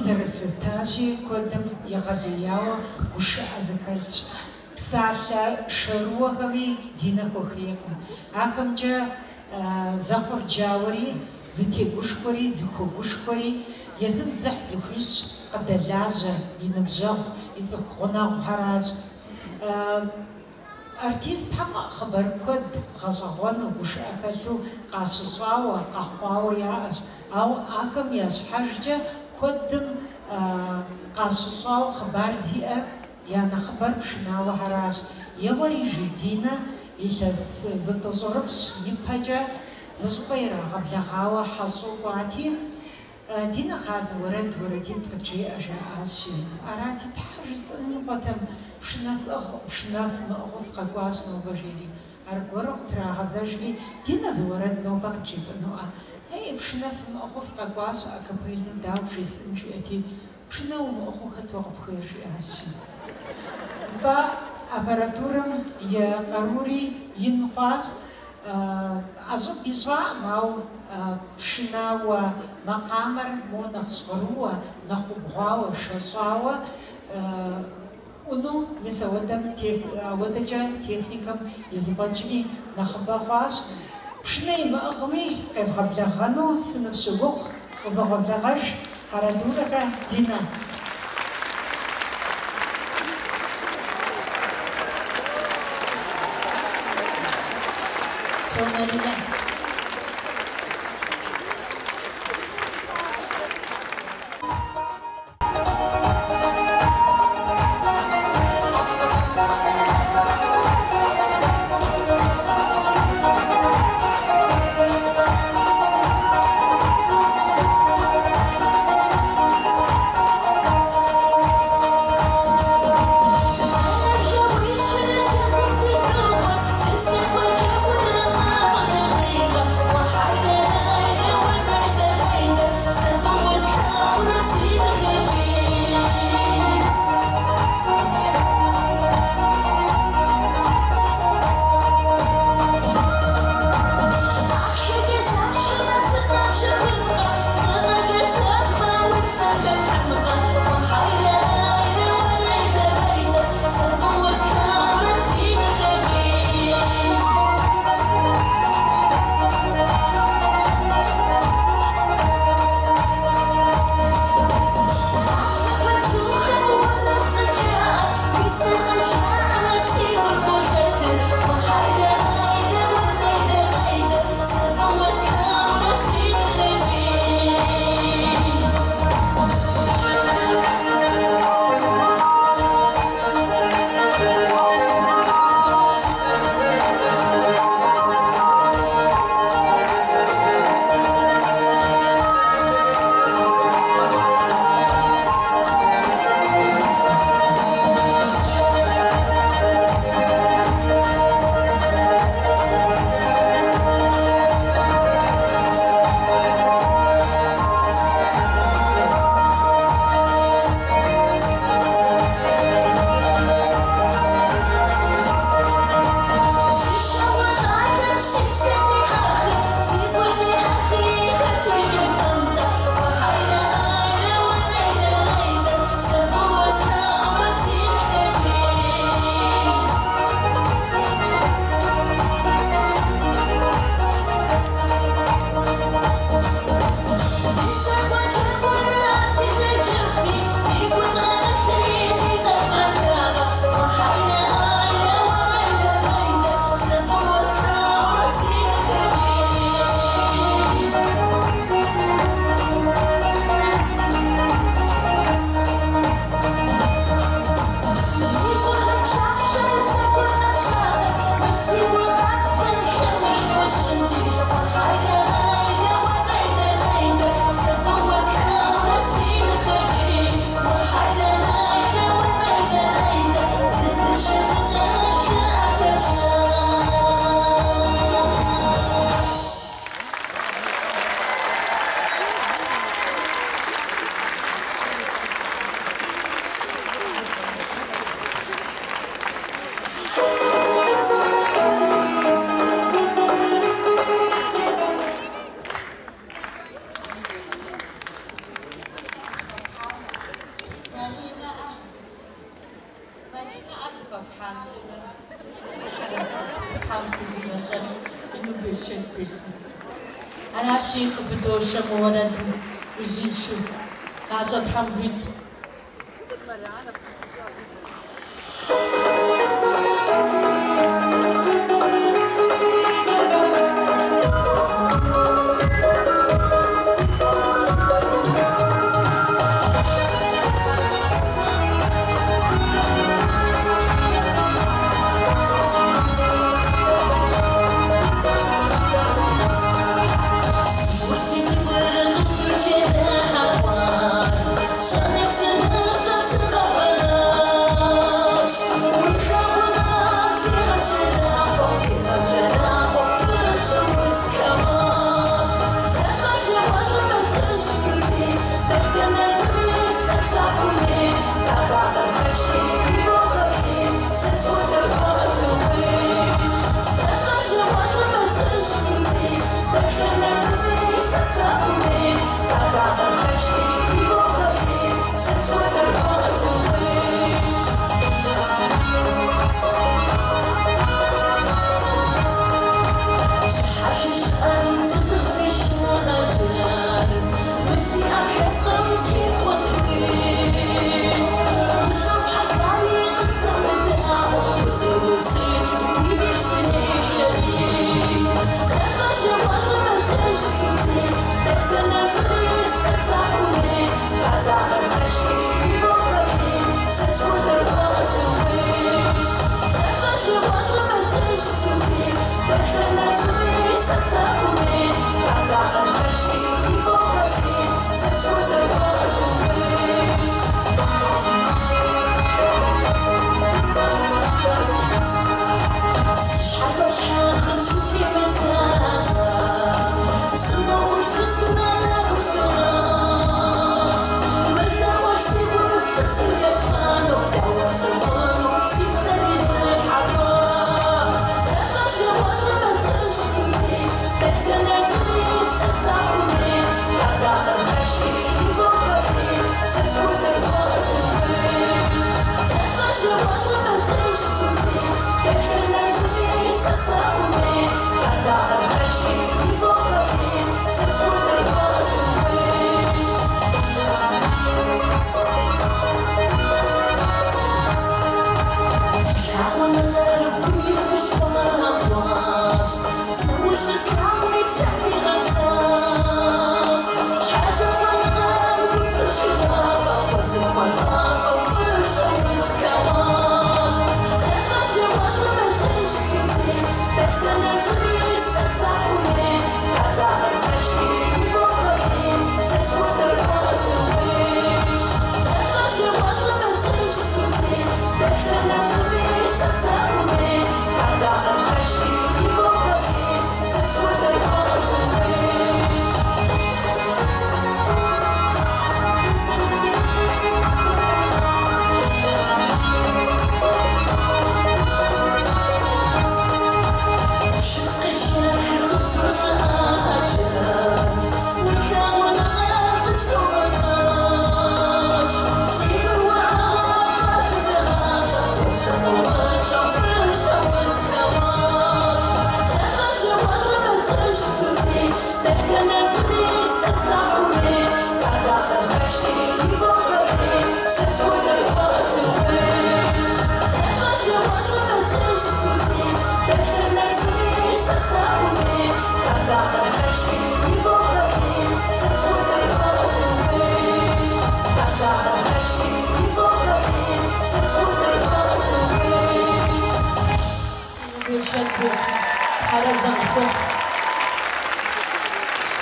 зэрылъытащи, куэдым егъэлеяуэ гушыӏэ зыхэлъщ. Псалъэ шэрыуэхэми Динэ хуэхейкъым. Ахэмкӏэ зэхъурджауэри, зытегушхуэри, зыхуэгушхуэри, езым дзыхь зыхуищӏ, къыдэлажьэ и ныбжьэгъу, и цӏыху гъунэгъухэращ. Артистхэм хъыбар куэд гъэщӏэгъуэну, гушыӏэ хэлъу къащыщӏауэ, къэхъуауэ яӏэщ. Ауэ ахэм я щхьэжкӏэ куэдым къащыщӏауэ хъыбар зиӏэр я нэхъыбэр пшынауэхэращ. Еуэри, жи Динэ, илъэс зытӏощӏырыпщӏ ипэкӏэ зыщӏыпӏэ ирагъэблэгъауэ хьэщӏэу кӏуати, Динэ гъазэ уэрэд уэрэдитӏ къыджеӏэ, жаӏащи. Арати, тхьэ жысӏэн мыгъуэтэм, пшынэ сӏыгъ, пшынэ сымыӏыгъыу сыкъэкӏуащ нобэ, жери. Аргуэру къытрагъэзэжри, Динэ зы уэрэд нобэ къыджепӏэнуӏэ. Ей, пшынэ сымыӏыгъыу сыкъэкӏуащ, акапельнэу дауэ вжесӏэн, жиӏэти, пшынэ умыӏыгъыу хэт уэ къыпхуейр, жиӏащи. Нтӏэ, аппаратурэм и къарури ин хъуащ. ӏэщӏыб ищӏаӏым, ауэ пшынауэ макъамэр мо нэхъ жьгъырууэ, нэхъ убгъуауэ, шэщӏауэ ӏуну, мис ауэдэм ауэдэкӏэ техникэм и зэфӏэкӏри нэхъыбэ хъуащ. Пшынэ имыӏыгъми, къевгъэблэгъэну сыныфщыгугъ, къызогъэблэгъэж Хьэрэдурэхэ Динэ. Сом Маринэ. Тхьэм фхузигъэщӏэж, ину берычэт бесын. Аращи, къыпыдощэ мы уэрэдым узыншэу, гъащӏэ Тхьэм къуит.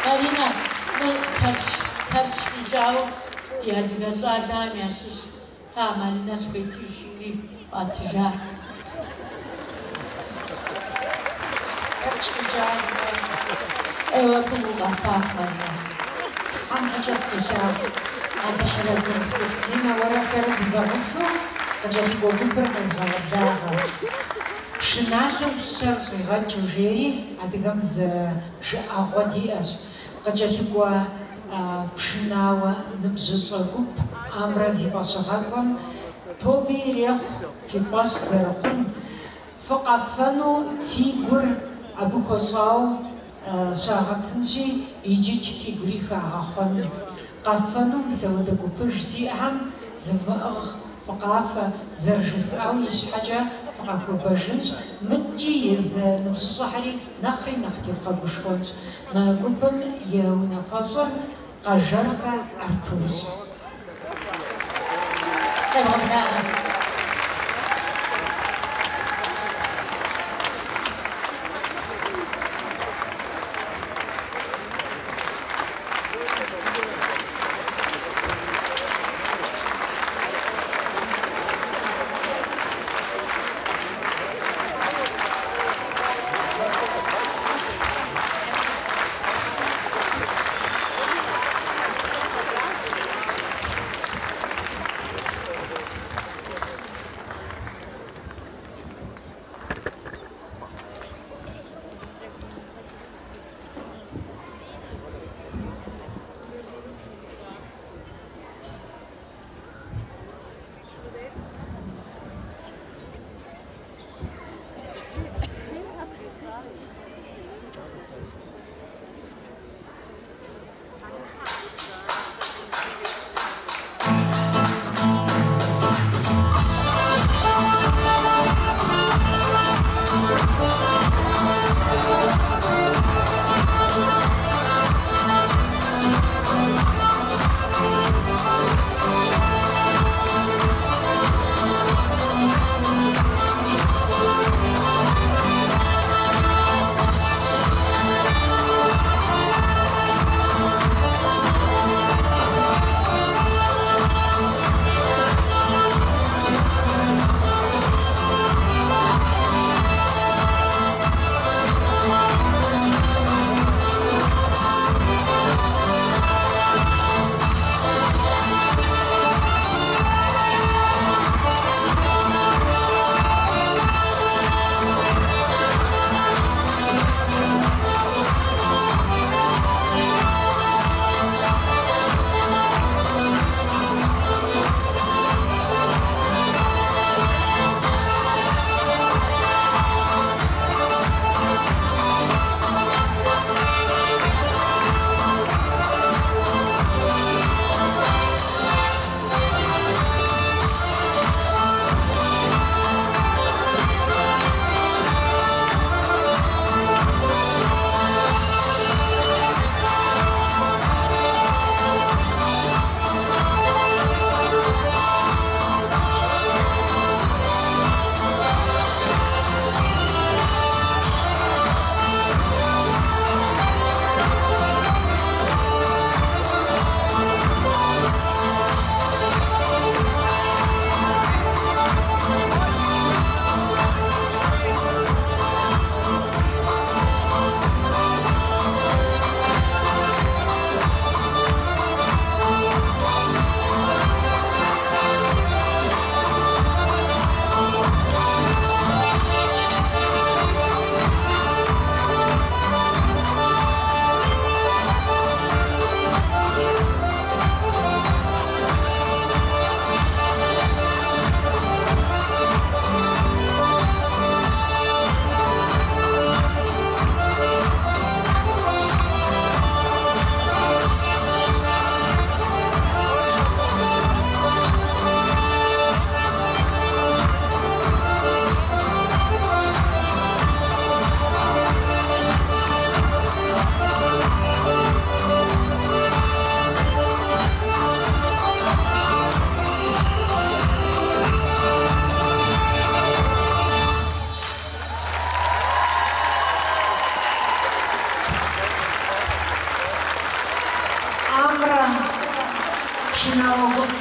Маринэ, мы Тэрч, Тэрч къикӏауэ ди адыгэ щӏалэхэм ящыщ Кхъа, Маринэ схуетыж жиӏэри къуатыжа. Тэрч къикӏа адыгэ. Ӏейуэ фӏыуэ укъэфат, Маринэ. Тхьэм фӏыкӏэ пхуилъагъу. Алыхьыр арэзы къыпхухъу. Динэ, уэрэ сэрэ дызэгъусэу къыкӏэлъыкӏуэ гупыр къедгъэгъэблагъэ. Пшыналъэм лъэр щӏигъэкӏыу жери адыгэм зы жыӏэгъуэ диӏэщ. Къыкӏэлъыкӏуэ пшынауэ ныбжьыщӏэ гуп Амрэ зи фӏэщыгъэцӏэм тоби ирехъу фи фӏэщ зэрыхъун. Фыкъэфэну фи гур абы хуэщӏауэ щагъэтынщи, иджыкӏ фигури хагъэхъуэн. Къэфэну мис ауэдэ гупыж зиӏэхэм зывмыӏыгъ, фыкъафэ, зэрыжысӏауэ ищхьэкӏэ фыкъэхуэбэжынщ, мыткӏи езы ныбжьыщӏэхэри нэхъри нэхъ тевгъэгушхуэнщ. Мы гупым и унафэщӏыр Къэжэрхэ Артурщ. Къевгъэблагъэ. Амра пшынауэ гуп.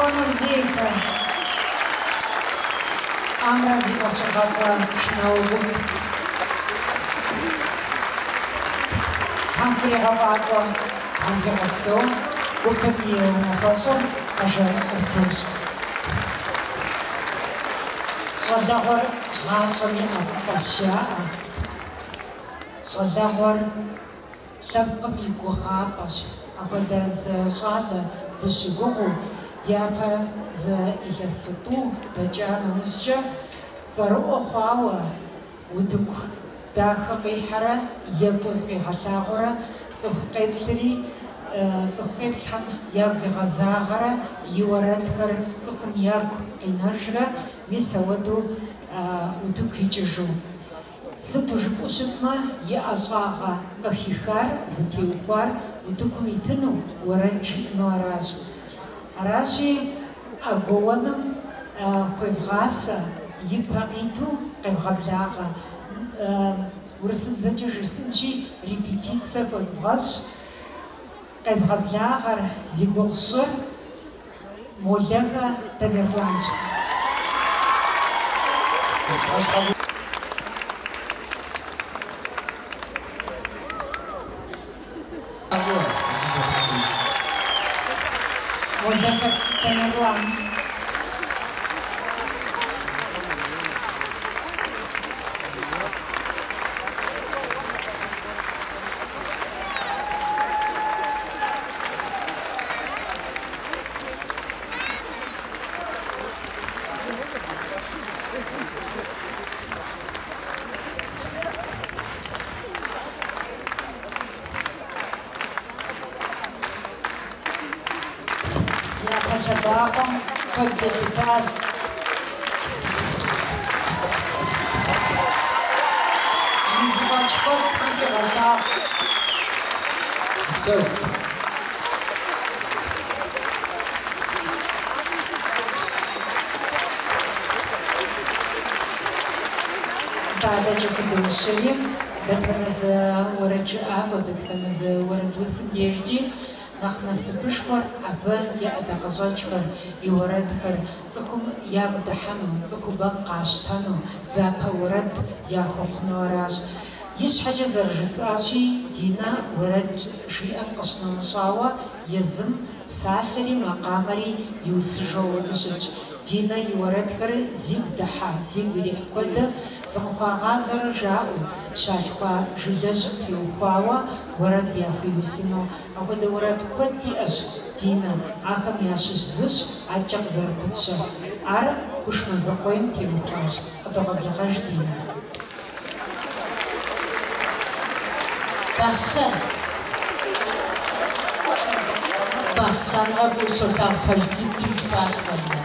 Микрофоныр зейхэр. Амра зи фӏэщыгъэцӏэ пшынауэ гуп. Тхьэм фригъэфӏакӏуэ, Тхьэм фигъэпсэу, гупым и унафэщӏыр Къэжэр Артурщ. Щӏалэгъуэр гъащӏэм и ӏэфӏыпӏэщ жаӏэ. Щӏалэгъуэр лъэпкъым и гугъапӏэщ. Апхуэдэ зы щӏалэ дыщыгугъыу, дяпэ зы илъэс зытӏу дэкӏа нэужькӏэ, цӏэрыӏуэ хъуауэ, утыку дахэ къихьэрэ екӏуу зыкъигъэлъагъуэрэ цӏыху къеплъри, цӏыху къеплъхэм ягу игъэзагъэрэ и уэрэдхэр цӏыхум ягу къинэжрэ, мис ауэдэу утыку икӏыжу. Сыту жыпӏэу щытмэ, и ӏэщӏагъэ къыхихар зытеухуар утыкум итыну, уэрэд жиӏэну аращ. Аращи, ӏэгуауэным хуевгъасэ, и пэ къиту къевгъэблагъэ. Урысыбзэкӏэ жысӏэнщи, репетицэ хуэдвгъэщӏ. Къезгъэблагъэр зи гугъу сщӏыр Молэхэ Тамерланщ. Молэхэ Тамерлан. Япэ лъэбакъуэм куэд елъытащ. И зэфӏэкӏ куэд Тхьэм фигъэлъагъу. Упсэу. Адэкӏэ къыдощэри, дэтхэнэ зы уэрэджыӏакӏуэ, дэтхэнэ зы уэрэдусым дежкӏи нэхъ насыпышхуэр абы и ӏэдакъэщӏэкӏхэр, и уэрэдхэр цӏыхум ягу дыхьэну, цӏыхубэм къащтэну, дзапэ уэрэд яхуэхъуну аращ. Ищхьэкӏэ зэрыжысӏащи, Динэ уэрэд жиӏэм къыщынэмыщӏауэ, езым псалъэри макъамэри иусыжу ауэдэу щытщ. Динэ и уэрэдхэр зигу дыхьэ, зигу ирихь куэдым зыкъыхуагъазэрэ жаӏэу, щалъхуа жылэжьым теухуауэ уэрэд яхуиусыну. Апхуэдэ уэрэд куэд иӏэщ Динэ, ахэм ящыщ зыщ адэкӏэ къызэрыпытщэр. Ар Кушмэзыкъуейм теухуащ. Къыдогъэблэгъэж Динэ. Бахъсэн. Бахъсэн ӏэфӏу солъагъу пэж дыдэу жыпӏащ, Маринэ.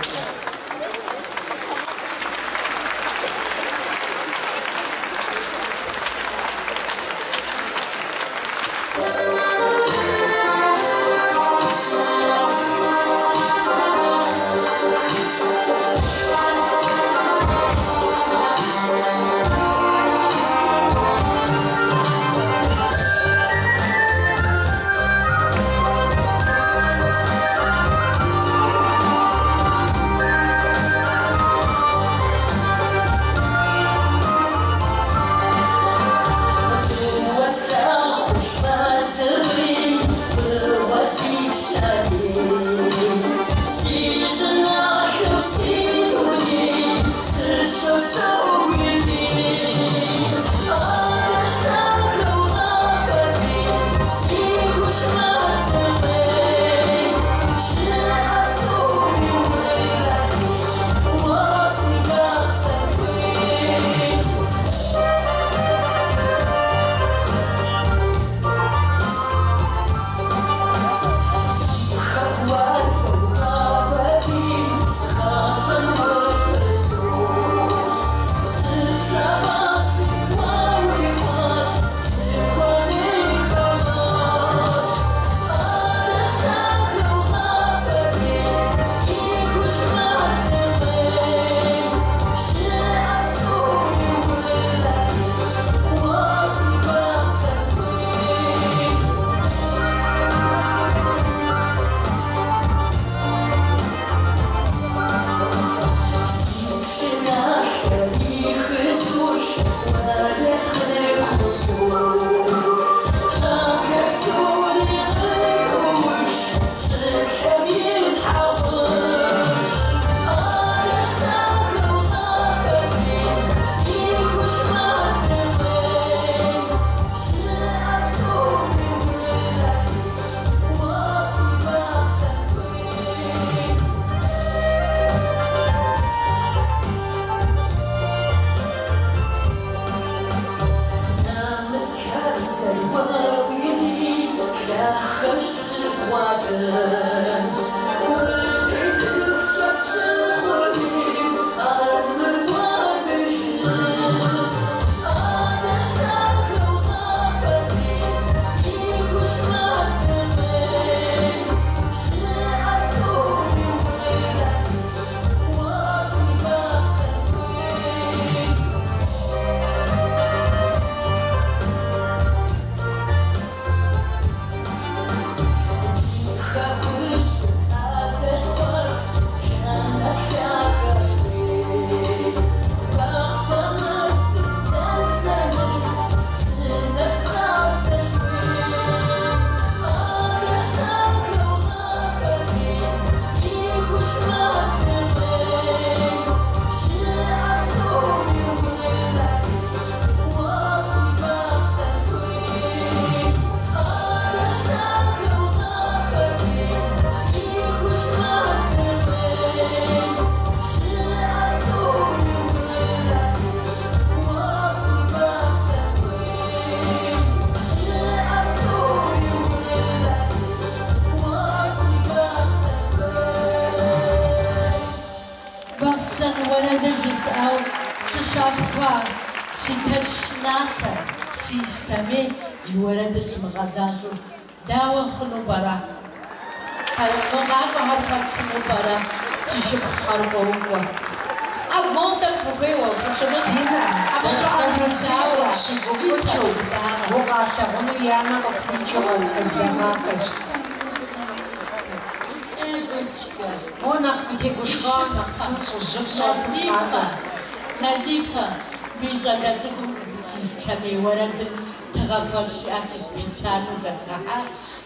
Си Тэрч щӏыналъэ, си Ислъэмей и уэрэдыр сымыгъэзащӏэу дауэ хъуну пӏэрэ? Мы къакӏуэхэр хэт сыму пӏэрэ? Си шыпхъухэр къокӏуэ. Ӏэгу моуэ тӏэкӏу фыхуеуэ, фыщымыс. Абы щӏыӏэм исауэ, Щыгуфӏыкӏыу, укъалъагъуну я нэ къыхуикӏыу къеблэгъахэщ. Мо нэхъ фытегушхуа, нэхъ псынщӏэу жьы фщӏэту Назифэ, Назифэ, ми щӏалэ цӏыкӏум си Ислъэмей уэрэдыр тыгъэ хуэщӏ жиӏати, специально хэзгъэхьа.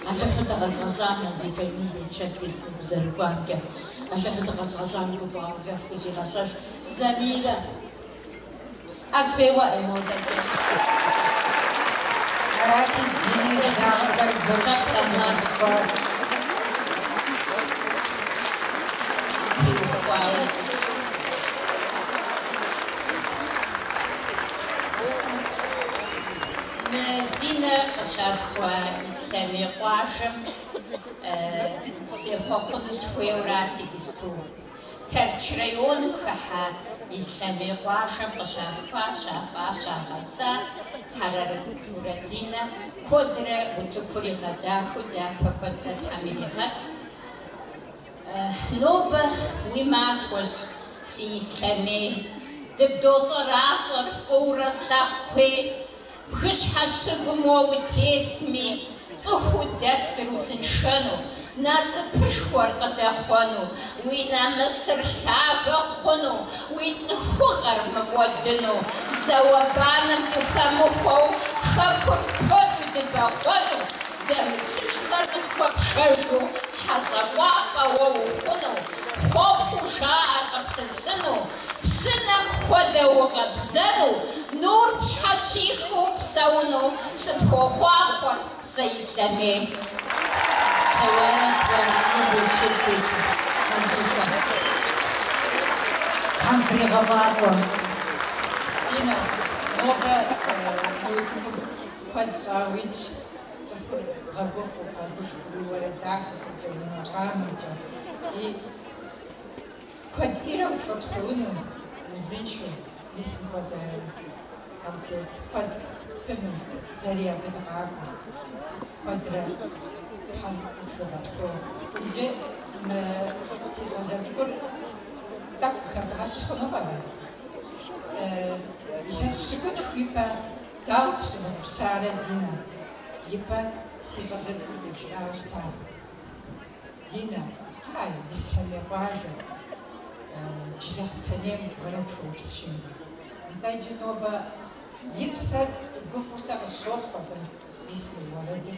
Алыхьу дыкъэзгъэщӏам Назифэ ину берычэт бесын къызэрыкӏуамкӏэ. Алыхьу дыкъэзгъэщӏам гуфӏэгъуэ фхузигъэщӏэж. Замирэ, ӏэгу феуэ ӏей модэкӏэ. Арати, Динэ и благъэхэр зэрыщыту къызэрыцӏыхуар. Теухуауэ. Мы Динэ къыщалъхуа Ислъэмей къуажэм сехъуэхъуну сыхуейуэрат иджысту. Тэрч районым хыхьэ Ислъэмей къуажэм къыщалъхуа, щапӏа, щагъэса Хьэрэдурэ Динэ куэдрэ утыкур игъэдахэу дяпэ куэдрэ Тхьэм иригъэт. Нобэ уи махуэщ, си Ислъэмей, дыбдощӏэращӏэр фӏыурэ слъагъу куей. Бгыщхьэ щыгум уэ утесми, цӏыхуу дэсыр узыншэну, насыпышхуэр къыдэхъуэну, уи нэмысыр лъагэ хъуну, уи цӏыхугъэр мыкӏуэдыну, зауэ-банэм дыхэмыхуэу хэкур куэду дыбэгъуэну, дэмысыжхэр зыхуэпшэжу хьэщӏэ кӏуапӏэ уэ ухъуну, хъуэхъуу жаӏэр къыплъысыну, псынэм хуэдэу укъэбзэну, нур пщхьэщихыу псэуну сыпхуохъуахъуэр сэ Ислъэмей. Псэуарэ уэрамым берычэт бесын, Назифэ. Тхьэм фригъэфӏакӏуэ. Динэ, нобэ мы утыкум куэд щӏауэ итщ, цӏыхур бгъэгуфӏэу, бгъэгушхуэу, уи уэрэд дахэхэмкӏэ, уи макъамэмкӏэ. И куэд ӏейрэ утхуэпсэуну, узыншэу, мис мыпхуэдэ концерт куэд птыну, дэри абы дыкъакӏуэу, куэдрэ Тхьэм утхуигъэпсэу. Иджы мы си щӏалэ цӏыкӏур тӏэкӏу къыхэзгъэщ хъуну пӏэрэ? Илъэс пщыкӏутху ипэ дауэ къыщымыгъупщарэ Динэ? Ипэ си щӏалэ цӏыкӏур къибжиӏауэ щыта. Динэ, кхъыӏэ, Ислъэмей къуажэ, Джылахъстэнейм уэрэд хуэупс жиӏэри. Нтӏэ иджы нобэ и псэр гуфӏэу сэ къысщохъу абы, мис мы уэрэдыр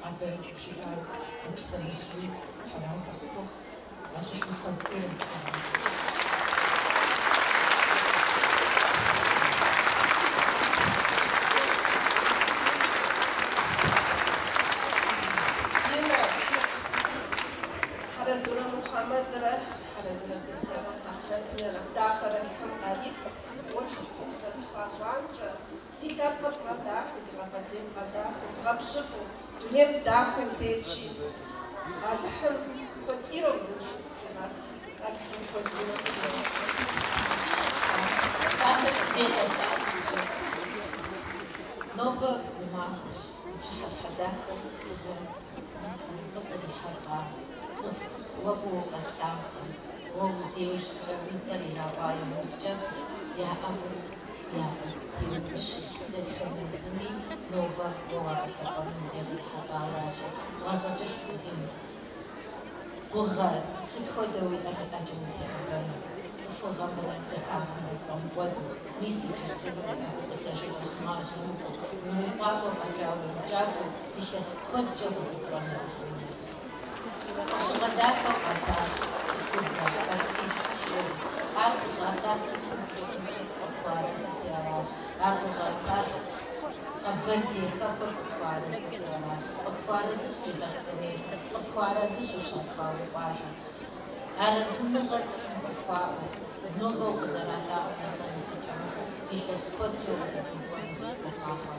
абы жиӏар и псэм илъуи Тхьэразэ къыхухъу, Алыхьым куэд ӏейрэ утхуигъэпсэу. Динэ, Хьэрэдурэ Мухьэмэдрэ Хьэрэдурэ Быцэрэ ахърэтым я нэхъ дахэр Алыхьым къарит, уэ шыпхъу къызэрытхуащӏамкӏэ, ди лъэпкъыр бгъэдахэу, ди Къэбэрдейр бгъэдахэу, бгъэбжьыфӏэу, дунейм дахэу утетщи, Алыхьым куэдӏирэ узыншэу къытхигъэт, Алыхьым куэдӏирэ къытхигъэт. Псалъэр си дей къэсащ иджы. Нобэ уи махуэщ, пщыхьэщхьэ дахэр тыгъэ мис мыбы кърихьэлӏа цӏыху уэ фӏыуэ къэслъагъухэм, уэ уи дежкӏэ уи цӏэр ираӏуа иужькӏэ я ӏэгур яфӏызэтеуэу щыт дэтхэнэ зыми нобэ уэ уагъэлъэпӏэну мыбдей кърихьэлӏауэращи, гъащӏэ кӏыхь зиӏэн гугъэ сыт хуэдэ уиӏэми ӏэкӏэ утеӏэбэну, цӏыхугъэмрэ дахагъэмрэ пфӏэмыкӏуэду, мис иджысту уиӏэ гукъыдэжыр нэхъ мащӏэ мыхъуу, умыфӏакӏуэ фӏэкӏа умыкӏакӏуэу илъэс куэдкӏэ гъуэгурыкӏуэн Алыхьым уищӏ. Фӏэщыгъэ дахэ къуатащ цӏыхубэ артист жиӏэу. Ар къыщӏатар цӏыху къыпхуэарэзыти аращ. Ар къыщӏатар Къэбэрдей хэкур къыпхуэарэзыти аращ. Къыпхуэарэзыщ Джылахъстэнейр, къыпхуэарэзыщ ущалъхуа уи къуажэр. Арэзыныгъэ цӏыхум къыпхуаӏэу, нобэ укъызэралъагъум нэхърэ нэхъыкӏэ мыхъуу, илъэс куэдкӏэ угъуэгурыкӏуэну сыпхуохъуахъуэ.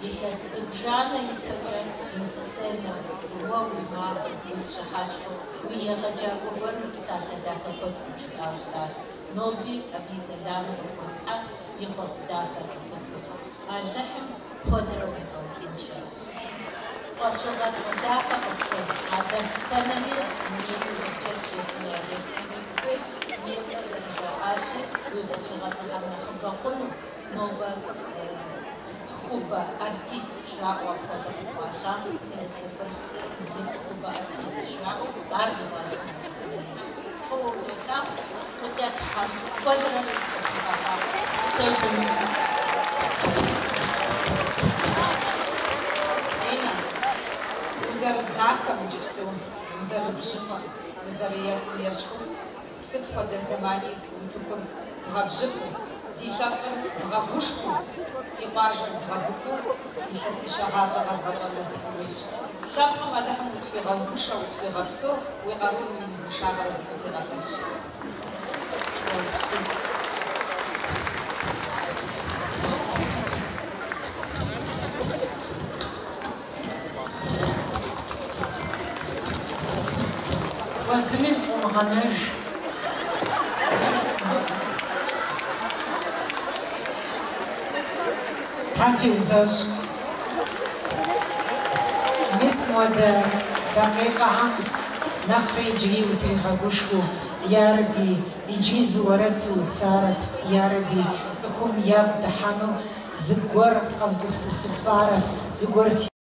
Илъэс зыбжанэ ипэкӏэ мы сценэм уэ уи махуэу, уи пщыхьэщхьэу, уи егъэджакӏуэ гуэрым псалъэ дахэ куэд къыбжиӏауэ щытащ. Ноби абы и сэламыр къыпхуэсхьащ, и хъуэхъу дахэр къыпыту. Алыхьым куэдрэ уигъэузыншэ. Фӏэщыгъэцӏэ дахэ къыпхуэзыщӏа дэтхэнэми мыину берычэт бесын яжесӏэну сыхуейщ, нетӏэ зэрыжаӏащи, уи фӏэщыгъэцӏэхэр нэхъыбэ хъуну, нобэ цӏыхубэ артист жаӏэу апхуэдэ къыпфӏащам, РСФСР-м и цӏыхубэ артист жаӏэу ар зыфӏащыну. Фӏыуэ удолъагъу, фӏыкӏэ Тхьэм куэдрэ къыпхуигъэлъагъу. Псэу. Динэ, узэрыдахэм иджыпсту, узэрыбжьыфӏэм, узэрыекӏум ещхьу, сыт хуэдэ зэмани утыкур бгъэбжьыфӏэу, ди лъэпкъыр бгъэгушхуэу, ди къуажэр бгъэгуфӏэу илъэсищэ гъащӏэ къэзгъэщӏэн Алыхьым уищӏ. Лъэпкъым Алыхьым утхуигъэузыншэ, утхуигъэпсэу, уи къарур, уи узыншагъэр Алыхьым хуигъэлъэщ. Уэ зыми зыкъыумыгъэнэж. Тхьэм фиузэщӏ. Мис мыуэдэ дакъикъэхэм нэхъри иджыри утригъэгушхуэу, ярэби, иджыри зы уэрэд сыусарэт, ярэби, цӏыхум ягу дыхьэну зыгуэр къэзгупсысыфарэт, зыгуэр си.